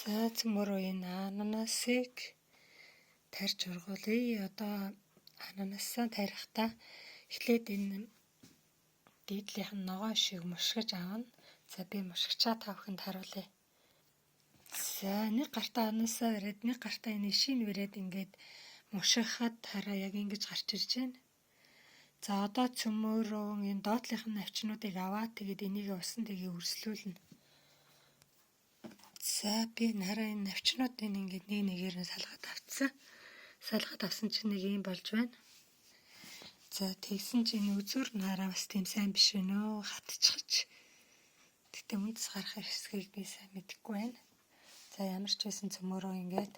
За цөмөрөө энэ ананасыг тарьж ургуулъя. Одоо ананасаа тарихдаа эхлээд энэ дээдлийнх нь ногоон шиг мушгиж авна. За би мушгичаа та бүхэнд харуулъя. За нэг гартаа ананасаа бариад, нэг гартаа энэ ишийг бариад ингээд мушгихад хараа яг ингэж гарч ирж байна. За одоо цөмөрөө энэ доотлынх нь навчнуудыг аваад тэгээд энийг усан дэгээ өрслүүлнэ. За би хараа энэ навчнуудыг ингээд нэг нэгээр нь салгаад авцсан. Салгаад авсан чинь нэг юм болж байна. За тэгсэн чинь үзүүр нь хараа бас тийм сайн биш вэ нөө, хатчихж. Гэтэ үндэс гарах хэсгийг би сайн мэдэхгүй байна. За ямар ч байсан цөмөрөө ингээд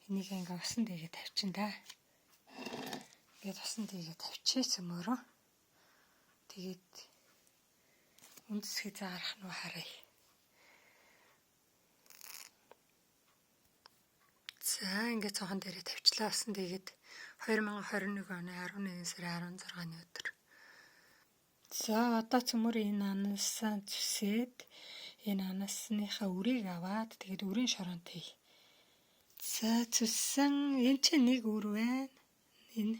энийг ингээ усан дэгээ тавьчин да. Ингээд усан дэгээ тавьчихъя цөмөрөө. Тэгээд үндэс хэзээ гарах нь харъя. За ингээд цонхон дээрээ тавьчлаа усан тэгээд 2021 оны 11 сарын 16-ны өдөр. За одоо цөмөр энэ ананасаа зүсээд энэ ананасныхаа үрийг аваад тэгээд үрийн шороонд хий. За зүссэн энэ чинь нэг үр байна. Энэ.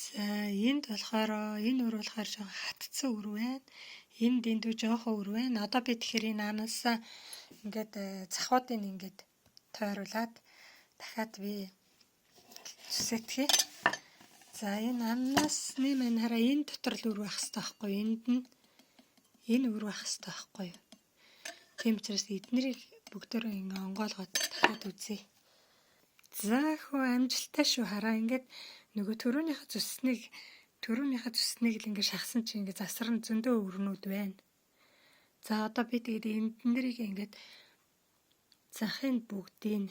За энд болохоор энэ үр болохоор жоохон хатцсан үр байна. Энэ дэндүү жоохон үр байна. Одоо би тэгэхээр энэ ананасаа ингээд цахуудыг ингээд тойруулаад дахиад би зүсэтгэе. За энэ ананасны маань хараа энэ дотор л үр байх хэрэгтэй байхгүй юу? Энд нь энэ үр байх хэрэгтэй байхгүй юу? Тийм учраас эднэрийг бүгдээрээ ингээ онгойлгоод дахиад үзье. За хөө амжилттай шүү хараа ингээд нөгөө төрөөнийхөө зүснийг л ингээ шахсан чинь ингээ засран зөндөө өрнүүд байна. За одоо би тэгээд эднэрийг ингээд захын бүгдийг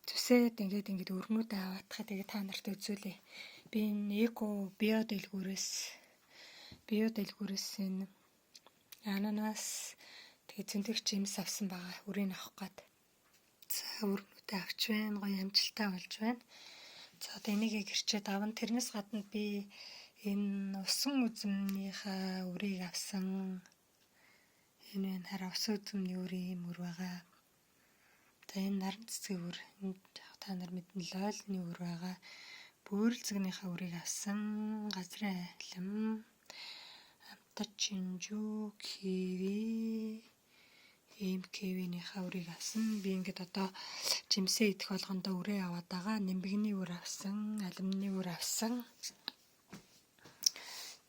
зүсээд ингээд өрнүүдээ аваадхаа тэгээд та нарт үзүүлье. Би энэ эко био дэлгүүрээс энэ ананас тэгээд зөндөх жимс авсан байгаа. Үрийг авах гад. За өрнүүдээ авч байна. Гоё амжилттай болж байна. За одоо энийг гэрчээд авна. Тэрнээс гадна би энэ усан үзмнийхээ үрийг авсан. Энэ байна хараа усан үзмний үрийн ийм үр байгаа. За энэ наран цэцгийн үр, энэ та нар мэднэ лойлны үр байгаа. Бөөрөлзгнийхээ үрийг авсан. Газрын алим, амтар чинжүү, киви, ийм кивинийхээ үрийг авсан. Би ингээд одоо жимсээ идэх болгондоо үрээ аваад байгаа. Нимбэгний үр авсан, алимны үр авсан.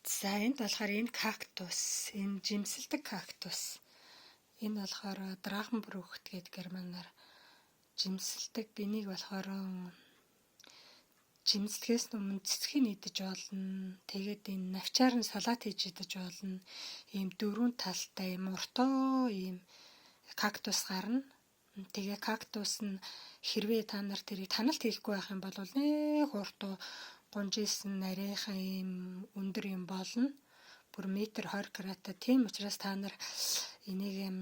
За энд болохоор энэ кактус, энэ жимсэлдэг кактус. Энэ болохоор Drachenfrucht гэдэг германаар жимсэлдэг. Энийг болохоор жимслэхээс өмнө цэцгийг идэж болно. Тэгээд энэ навчаар нь салат хийж идэж болно. Ийм дөрвөн талтай, ийм уртуу ийм кактус гарна. Тэгээ кактус нь хэрвээ та нар тэрийг таналт хийхгүй байх юм бол нэх уртуу гунжисэн нарийнхан ийм өндөр юм болно. Бүр метр 20 градтай. Тийм учраас та нар энийг юм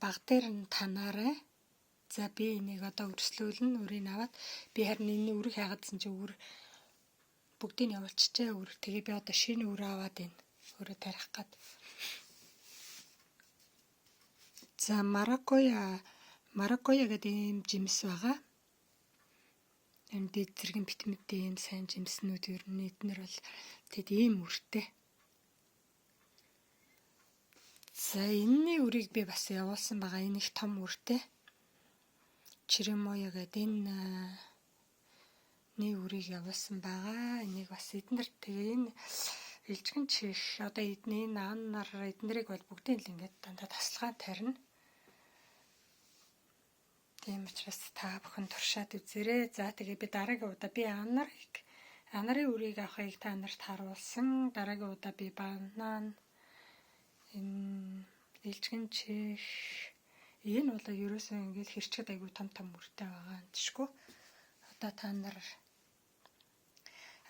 баг дээр нь танаарай. За би энийг одоо өрслөөлнө, үрийг аваад би харин энэ үрийг хайгаадсан чи үр бүгдийг явуулчихжээ үр. Тэгээ би одоо шинэ үр аваад байна. Өөрөө тарих гад. За маракуя гэдэг ийм жимс байгаа. Энэ дэд зэргийн битмэдтэй ийм сайн жимснүүд ер нь эднэр бол тэд ийм үртэй. За энэний үрийг би бас явуулсан байгаа. Энэ их том үртэй. Черемоя гэдэг энэ нэг үрийг явуулсан байгаа. Энийг бас эднэр тэгээ энэ илжгэн чих одоо эдний энэ аннар эднэрийг бол бүгдийг л ингээд дандаа тасалгаан тарина. Тийм учраас та бүхэн туршаад үзээрэй. За тэгээ би дараагийн удаа би анарын үрийг авахыг та нарт харуулсан. Дараагийн удаа би банан энэ илжгэн чих энэ бол ерөөсөө ингээд хэрчгэд айгүй том том үртэй байгаа юм тишгүй. Одоо та нар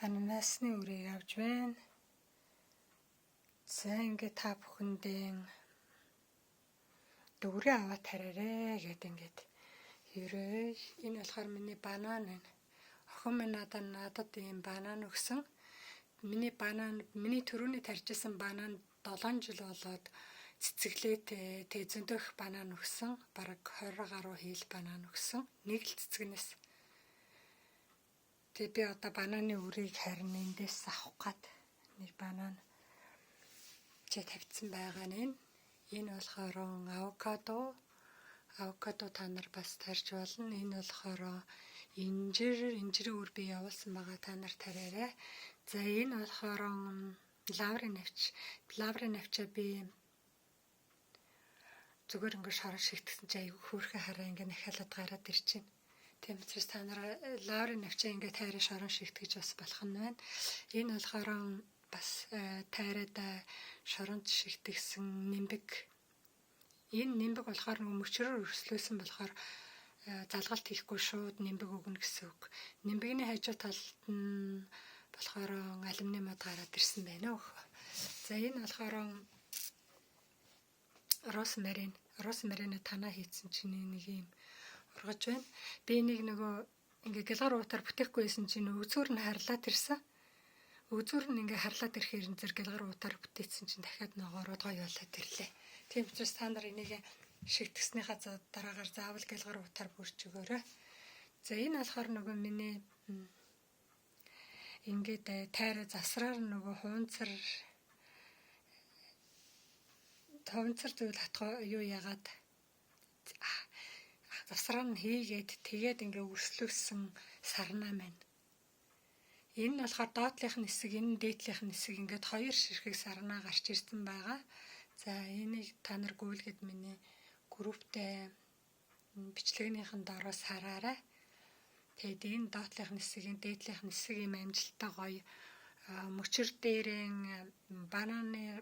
ананасны үрийг авч байна. За ингээд та бүхэндээ дөрөө аваад тараарэ гэд ингээд ерөө. Энэ болохоор миний банан байна. Охин минь надад ийм банан өгсөн. Миний банан, миний түрүүний тарьжсэн банан 7 жил болоод Цэцэглээд тэгээ зөндөх банан өгсөн. Бараг 20 гаруй хил банан өгсөн. Нэг л цэцгнээс. Тэгээ би одоо бананы үрийг харин эндээс авах гад нэг банан чи тавьсан байгаа нь. Энэ болохоор авокадо. Авокадо та нар бас тарьж болно. Энэ болохоор инжир, инжирийн үр би явуулсан байгаа, та нар тариарай. За, энэ болохоор лаврын навч. Лаврын навчаа би зүгээр ингээд шорон шигтгсэн чи айгүй хөөрхөн хараа ингээд нахиалаад гараад ирж байна. Тийм учраас та нар лаврын навчаа ингээд тайраа шорон шигтгэж бас болох нь байна. Энэ болохоор бас тайраад шоронд шигтгэсэн нимбэг. Энэ нимбэг болохоор нөгөө мөчрөөр өрслөөсөн болохоор залгалт хийхгүй шууд нимбэг өгнө гэсэн үг. Нимбэгний хажуу талд нь болохоор алюминий мод гараад ирсэн байна өөх. За, энэ болохоор rosemary. Rosemary танаа хийцэн чинь нэг юм ургаж байна. Би энийг нөгөө ингээ гялгар уутаар бүтээхгүй байсан чинь өгзөөр нь харлаад ирсэн. Өгзөөр нь ингээ харлаад ирэхээр зэрэг гялгар уутаар бүтээсэн чинь дахиад ногоороод гоё болоод ирлээ. Тийм учраас та нар энийг шигтгэснийхаа дараагаар заавал гялгар уутаар бүрч өгөөрэй. За, энэ болохоор нөгөө миний ингээд тайраа засраар нөгөө хуванцар зүйл хатгаа юу яагаад засраа нь хийгээд тэгээд ингээ өрслөөсөн сарнаа маань. Энэ нь болохоор доотлих нь хэсэг, энэ нь дээдлих нь хэсэг, ингээд хоёр ширхэг сарнаа гарч ирсэн байгаа. За, энийг та нар гүйлгэд миний групптэй бичлэгнийхэн доороос хараарай. Тэгээд энэ доотлих нь хэсэг, энэ дээдлих нь хэсэг юм амжилттай гоё мөчөр дээрэн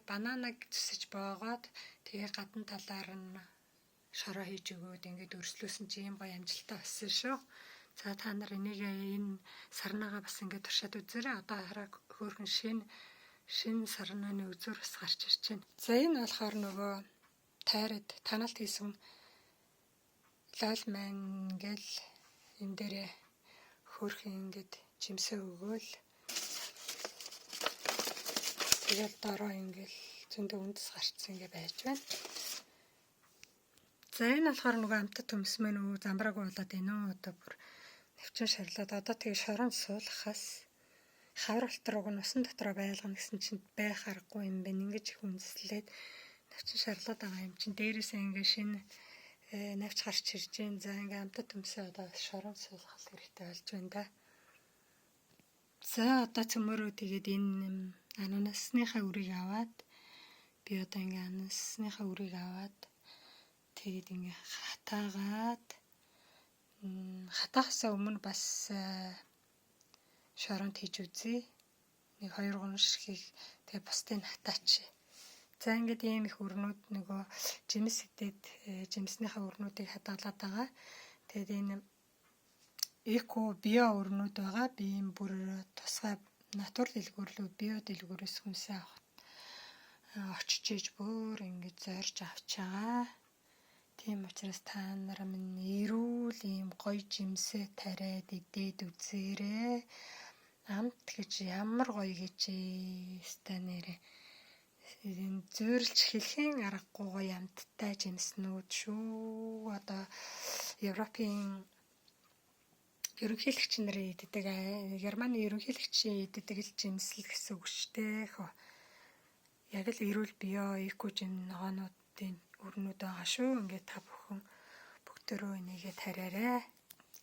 бананаг зүсэж боогоод тэгээ гадна талаар нь шороо хийж өгөөд ингээд өрслөөсөн чи юм гоё амжилттай болсон шүү. За, та нар энийг энэ сарнагаа бас ингээд туршаад үзээрэй. Одоо хараа, хөөрхөн шинэ сарнааны үзүүр бас гарч ирж байна. За, энэ болохоор нөгөө тайраад таналт хийсэн лоол маань ингээл энэ дээрээ хөөрхөн ингээд жимсээ өгөөл. Тэгэл дороо ингээл зөндөө үндэс гарцсан ингээ байж байна. За, энэ болохоор нөгөө амтад төмс мэн үү, замбраагүй болоод байна уу, одоо бүр навчин шарлаад одоо тэгээ шоронд суулгахаас хавар алтар уг нь усан дотроо байлгана гэсэн чинь байх аргагүй юм байна. Ингэж их үндэслээд навчин шарлаад байгаа юм чинь дээрээсээ ингээ шинэ навч гарч ирж байна. За, ингээ амтад төмсөө одоо шоронд суулгах хэрэгтэй болж байна да. За, одоо цөмөрөө тэгээд энэ ананасныхаа үрийг аваад, би одоо ингээ ананасныхаа үрийг аваад тэгээд ингээ хатаагаад, хатаахсаа өмнө бас шоронд хийж үзье. Нэг 2 3 ширхгийг, тэгээ бусдыг хатаач. За, ингээд ийм их өрнүүд нөгөө жимс идээд жимснийхаа өрнүүдийг хадгалаад байгаа. Тэгээд энэ эко био өрнүүд байгаа. Би ийм бүр тусгай натур дэлгүүрлүү био дэлгүүрээс хүнсээ авах очиж иж бүр ингэж зорж авч байгаа. Тийм учраас та нар минь эрүүл ийм гоё жимсээ тариад идээд үзээрэй. Амт гэж ямар гоё гэж өстой нэрээ. Энэ зүйрлж хэлхийн аргагүй гоё амттай жимснүүд шүү. Одоо Европын ерөнхийлөгч нарын иддэг, Германы ерөнхийлөгчийн иддэг л жимсэл гэсэн үг шүү дээ. Яг л эрүүл био эко жим ногоонуудын өрнүүд байгаа шүү. Ингээд та бүхэн бүгдөө энийгээ тариарай.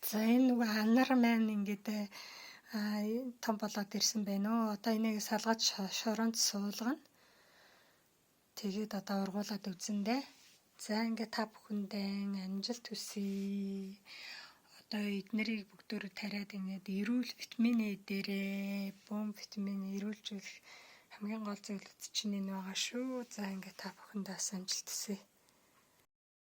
За, энэ нөгөө анар маань ингээд том болоод ирсэн байна уу. Одоо энийг салгаж шоронд суулгана. Тэгээд одоо ургуулад үзэндээ. За, ингээд та бүхэндээ амжилт хүсье. Одоо эднэрийг бүгдөө тариад ингээд эрүүл витамин Э дээрээ бөөн витамин эрүүлжүүлэх хамгийн гол зүйлүүд чинь энэ байгаа шүү. За, ингээд та бүхэндээ бас амжилт хүсье.